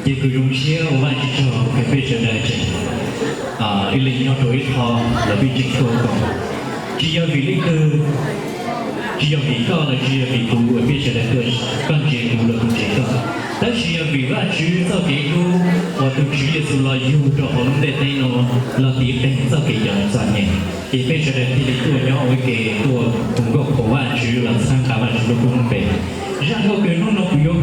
Ces kuv zoo siab ua Vajtswv tsaug uas peb sawv daws tseem ib leeg nyob rau ib qho los peb tseem tuaj koom. Tsis yog vim leej twg, tsis yog vim koj los tsis yog vim kuv uas peb sawv daws tuaj, koj ntsia kuv los kuv ntsia koj, tab sis yog vim Vajtswv txoj kev hlub uas tus Tswv Yexus los yug rau hauv lub ntiaj teb no los tiv qeeg txoj kev coj txom nyem, ces peb sawv daws thiaj li tuaj nyob ua ib ke tuaj hu nkauj qhuas Vajtswv los txhawb nqa Vajtswv lub koob npe. Zaj nkauj kawg hnub no kuv yuav